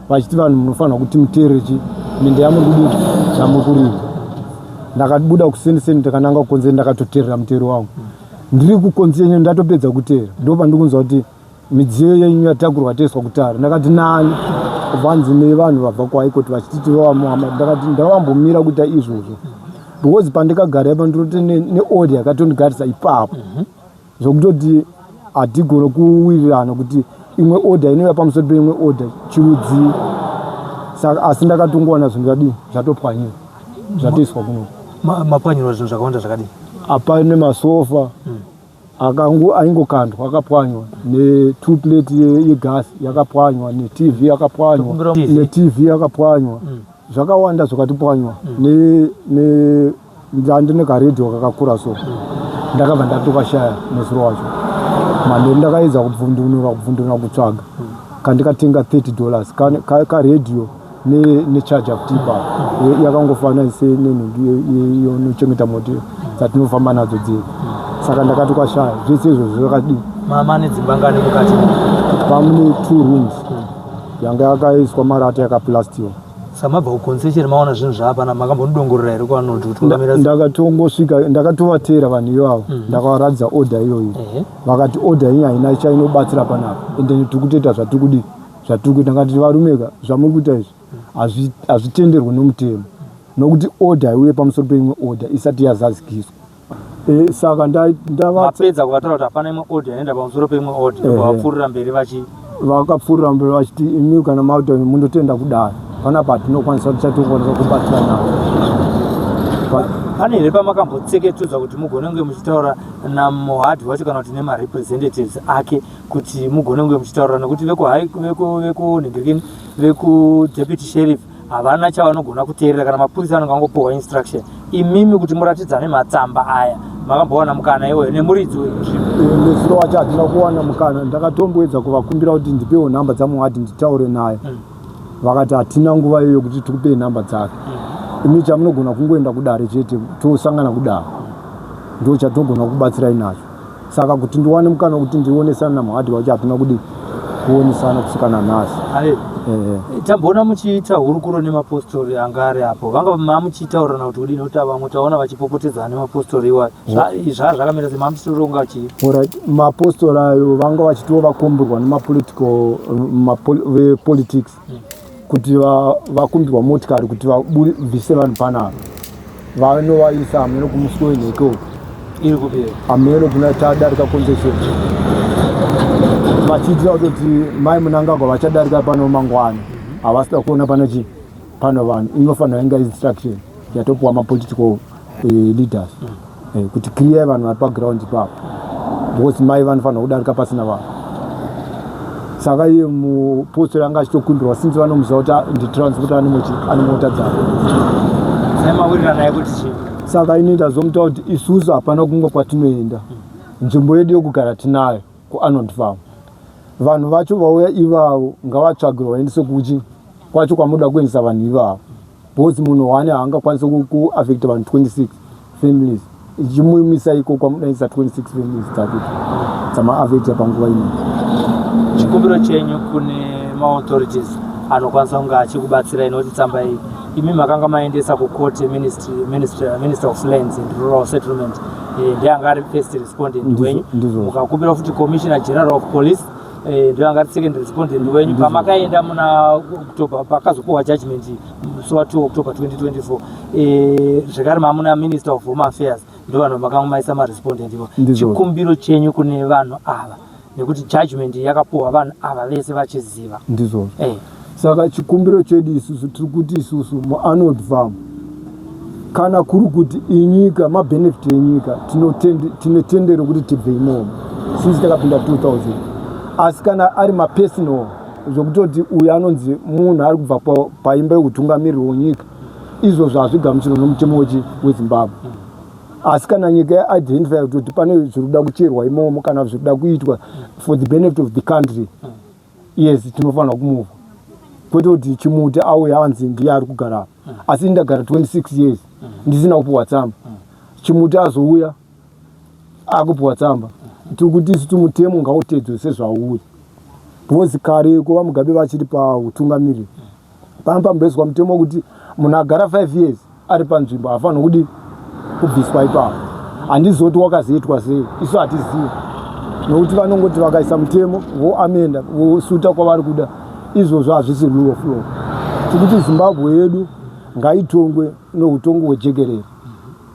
vachiti vanhu munofanira kuti muteerere chi minda yamuri kudii yamuri kurima. Ndakabuda kuseniseni, ndakananga kuconcession, ndakatoteerera mutero wangu. Ndiri kuconcession, ndatopedza kuteera, ndo pandikunzwa kuti midziyo yenyu yatakurwa toiswa kutare. Ndakati nani? Vanzi nevanhu vabva kuHigh Court vachiti tivamuhama. Ndakati ndavambomira kuita izvozvo because pandikagara ipa ndinoti neorder yakatondigarisa ipapo, zvokutoti Hatigone kuwirirana kuti imwe order inouya pamusoro peimwe order chirudzii. Saka asi ndakatongowana zvinhu zvadii zvatopwanyiwa zvatoiswa kuno. Mapwanyirwa zvinhu zvakawanda zvakadii? Apa nemasofa akango aingokandwa akapwanywa ne2 plate yegas yakapwanywa neTV yakapwanywa neTV yakapwanywa zvakawanda zvakatipwanywa ne ndandine karedhiyo kakakura so ndakabva ndatokashaya nezuro wacho manheru. Ndakaedza kubvundunura kubvundunura kutsvaga kandikatenga $30 karedhiyo necharger futi ipapo. Yakangofanana senenhingi inochengeta moto dzatinofamba nadzo dziri. Saka ndakatokashaya zvese izvozvo zvakadii. Mama nedzimba ngani mukati? Pamune two rooms yanga yakaiswa marata, yakaplastiwa. Saka mabva kuconcession maona zvinhu zvaapana, makambonodongorora here kwanoti kuti kwakamira? Ndakatongosvika, ndakatovateera vanhu ivavo, ndakavaratidza order iyoyi. Vakati order iyi haina chainobatsira panapa, ende tiri kutoita zvatiri kudii, zvatiri kuita. Ngati varumeka, zvamuri kuita izvi hazvitenderwi nomutemo, nokuti order haiuye pamusoro peimwe order isati yazadzikiswa. Saka ndava Mapedza kuvataura kuti hapana imwe order inoenda pamusoro peimwe order, vapfuurira mberi vachi Vakapfuurira mberi vachiti imi kana makuta mundotenda kudaro, panapa hatinokwanisa, tichatokwanisa kubatsira navo. Pane here pamakambotseketudza kuti mugone kunge muchitaura namuhadhi wacho kana kuti nemarepresentatives ake, kuti mugone kunge muchitaura, nekuti vekunhingirikini, vekudeputy sheriff havana chavanogona kuteerera kana mapurisa anenge angopiwa instruction? Imimi kuti muratidzane matsamba aya, makambowana mukana iwoyo nemuridzi wenzvimbo? Nezuro wacho hatina kuwana mukana. Ndakatomboedza kuvakumbira kuti ndipewo nhamba dzamuhadhi nditaure naye. Vakati hatina nguva iyoyo kuti tikupei nhamba dzake. Imi chamunogona kungoenda kudare chete, tosangana kudare, ndo chatinogona kubatsirai nacho. Saka kuti ndiwane mukana wekuti ndionesana namuhadhi wacho, hatina kudi kuonesana kusvika nanhasi. Aye. Tamboona muchiita hurukuro nemapostori anga ari apo, vanga mamuchitaurirana kuti kudini? Kuti vamwe taona vachipopotedzana nemapostori iwayo, zvaa zvakamira sei? Mamuchitoronga chii? Alright, mapostori ayo vanga vachitiwo vakomborwa nemapolitical vepolitics kuti vakumbirwa motikari kuti vabvise vanhu panapa, vanovaisa hameno kumuswe wenheke uku. Iri kupi? Hameno kuna tadarika concession, vachiitira kutoti mai Munangagwa vachadarika pano mangwana, havasida kuona pano chi pano vanhu. Inofanira inga instruction yatopuwa mapolitical leaders kuti clear vanhu vari paground ipapo, because mai vanofanira kudarika pasina vanhu. Saka iye mupostori anga achitokumbirwa since vanomuziva kuti nditransport ane mota dzake. Semawirirana yekuti chii? Saka ini ndazomutaura kuti isusu hapana kumwe kwatinoenda, nzvimbo yedu yokugara tinayo kuArnold Farm. Vanhu vacho vauya ivavo ngavatsvagirwe vaendese kuchi kwacho kwamuda kuendesa vanhu ivavo, because munhu one haangakwanisi kuaffecta vanhu 26 families. Ichimumisa iko kwamudaisa 26 families dzake dzamaaffecta panguva ino. Chikumbiro chenyu kune maauthorities anokwanisa kunge achikubatsirai, nekuti tsamba iyi imi makanga maendesa kucourt, minister of Lands and Rural Settlement ndiye anga ari first respondent wenyu. Ndizvo. Mukakumbira futi Commissioner General of Police, ndiye anga ari second respondent wenyu pamakaenda muna October, pakazopiwa judgment musi wa2 October 2024. Zvekare mamuna Minister of Home Affairs, ndo vanhu makanga marespondent ivo. Ndizvo. Chikumbiro chenyu kune vanhu ava, nekuti judgment yakapiwa vanhu ava vese vachiziva? Ndizvozvo. Saka chikumbiro chedu isusu, tiri kuti isusu muArnold Farm, kana kuri kuti inyika, mabenefit enyika, tine tendero kuti tibve imomo since takapinda 2000. Asi kana ari mapersonal, zvokutoti uyu anonzi munhu ari kubva paimba yekutungamiriri wenyika, izvozvo hazvigamuchirwe nomutemo weZimbabwe. Asi kana nyika yaidentify kuti pane zviri kuda kucherwa imomo kana zviri kuda kuitwa for the benefit of the country, yes, tinofanira kumuvha, kwete kuti chimuti auya anzi ndiye ari kugara apa. Asi ndagara 26 years ndisina kupiwa tsamba, chimuti azouya akupiwa tsamba. Tiri kuti isu mutemo ngautedzwe sezvauri, because kareko vaMugabe vachiri pautungamiriri pano pamboiswa mutemo wekuti munhu agara 5 years ari panzvimbo haafaniri kudi kubviswa ipapo. Handizoti wakazoitwa sei, isu hatizivi, nokuti vanongoti vakaisa mutemo voamenda vosuta kwavari kuda. Izvozvo hazvisi rule of law. Tikuti Zimbabwe yedu ngaitongwe noutongo hwejekerere,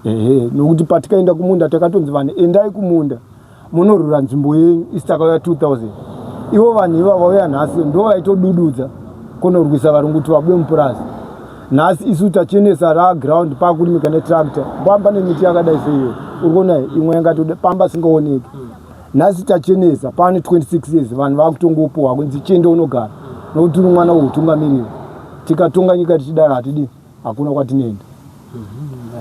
ehe, nokuti patikaenda kumunda takatonzi vanhu endai kumunda. Munorwira nzvimbo yenyu, isi takauya 2000. Ivo vanhu ivavo vauya nhasi ndo vaitodududza kunorwisa varungu kuti vabude mupurazi. Nhasi isu tachenesa ra ground pakurimika netractor, pamba nemiti yakadai seiyo uri kuona imwe yangatode pamba singaoneki. Nhasi tachenesa pane 26 years, vanhu vakutongopuwa kunzi chiende unogara nokuti uri mwana weutungamiriri. Tikatonga nyika tichidaro hatidi, hakuna kwatinoenda,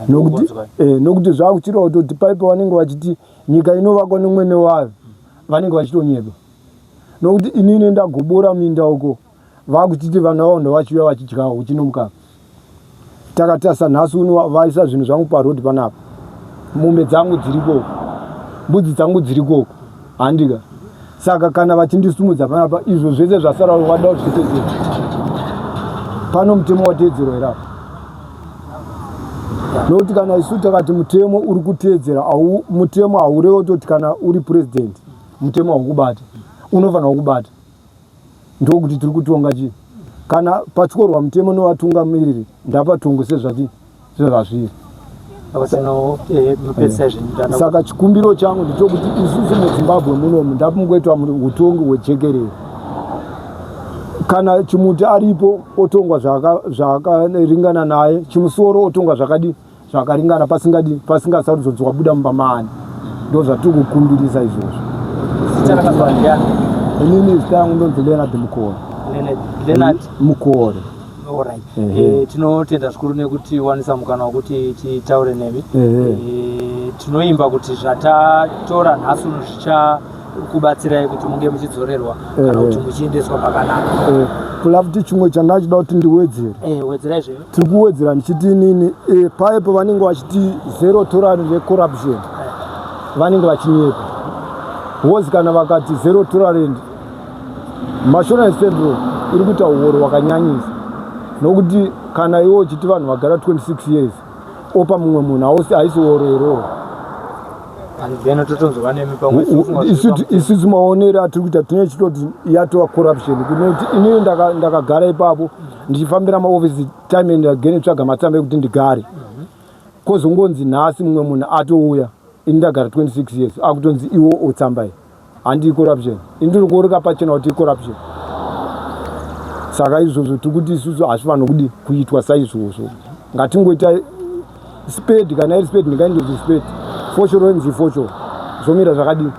nokuti nokuti zvakuchireva kutoti paipo vanenge vachiti nyika inovakwa nemwene wayo, vanenge vachitonyepa, nokuti inini ndagobora minda uko vakuchiti vana vavo ndovachiuya vachidyawo uchinomukaka. Takatarisa nhasi uno vaisa zvinhu zvangu parodi panapa, mombe dzangu dziri koko, mbudzi dzangu dziri koko, handika? Saka kana vachindisumudza panapa, izvo zvese zvasara vada kuti zviite sei? Pano mutemo wateedzerwa here apa? Nokuti kana isu takati mutemo uri kuteedzera au mutemo haurevi kutoti kana uri president mutemo haukubata, unofanirwa kubata. Ndokuti tiri kutonga chii? Kana patyorwa mutemo nevatungamiriri, ndapatongwe sezvati sezvazviri. Saka chikumbiro changu ndechokuti isusu muZimbabwe munomu ndapungoitwa utongi hwejekerere. Kana Chimuti aripo otongwa zvakaringana naye, Chimusoro otongwa zvakadi zvakaringana, pasingadi pasingasarudzonzi wabuda mumba maani. Ndo zvatiri kukumbirisa izvozvo. Inini zita rangu ndonzi Leonard Mukore. Leonard Mukore. Alright. Tinotenda zvikuru nekutiwanisa mukana wekuti titaure nemi. Tinoimba kuti zvatatora nhasi uno zvichakubatsirai kuti munge muchidzorerwa kana kuti muchiendeswa pakanaka. Kula futi chimwe chandachida kuti ndiwedzere. Wedzerai zvenyu. Tiri kuwedzera ndichiti inini paye pavanenge vachiti zero tolerance yecorruption, vanenge vachinyepa, because kana vakati zero tolerance, Mashonaland Central iri kuita uoro hwakanyanyisa, nokuti kana iwe uchiti vanhu vagara 26 years opa mumwe munhu, hausi haisi uoro iroro? Then totonzwa nemi pamwe. Isusu maonero atiri kuita, tine chitoti yatova corruption, kunoti inini ndakagara ipapo ndichifambira maofisi time and again tsvaga matsamba ekuti ndigare, kozongonzi nhasi mumwe munhu atouya, ini ndagara 26 years, akutonzi iwo otsamba iyi. Handi corruption? Indiri kuoneka pachena kuti icorruption. Saka izvozvo tiri kuti isusu hazvifanira kudi kuitwa saizvozvo. Ngatingoita spade, kana iri spade ndingaindoti spade, foshoro inzi foshoro, zvomira zvakadii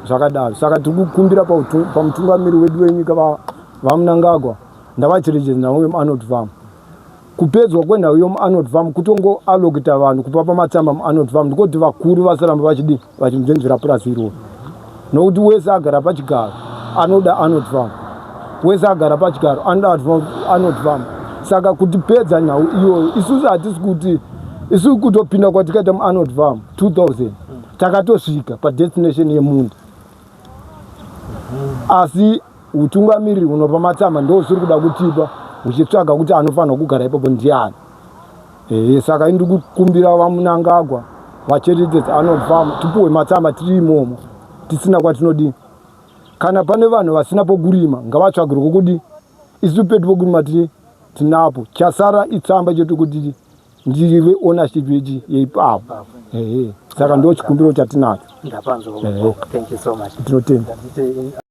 zvakadaro. Saka tiri kukumbira pamutungamiri wedu wenyika vaMnangagwa, ndavacherechedza nhau yemuArnold Farm, kupedzwa kwenhau yomuArnold Farm, kutongoalokita vanhu kupa pamatsamba muArnold Farm, ndikoti vakuru vasaramba vachidii vachinzvenzvera purasi iroro, nokuti wese agara pachigaro anoda Arnold Farm, wese agara pachigaro anoda Arnold Farm. Saka kutipedza nhau iyoyo, isusu hatisi kuti isu kutopinda kwatikaita muArnold Farm 2000 takatosvika padestination yemunda, asi utungamiriri hunopa matsamba ndo usiri kuda kutipa, uchitsvaga kuti anofanirwa kugara ipapo ndiani. Saka indiri kukumbira vaMnangagwa vacherechedza Arnold Farm, tipuhwe matsamba tiri imomo tisina kwatinodii. Kana pane vanhu vasina pokurima, ngavatsvagirwe kwokudii. Isu pedu pokurima tiri tinapo, chasara itsamba chete kuti ndive ownership yechi yeipapo. Ehe, saka ndo chikumbiro chatinacho. Ndapanzwa. Thank you so much. Tinotenda.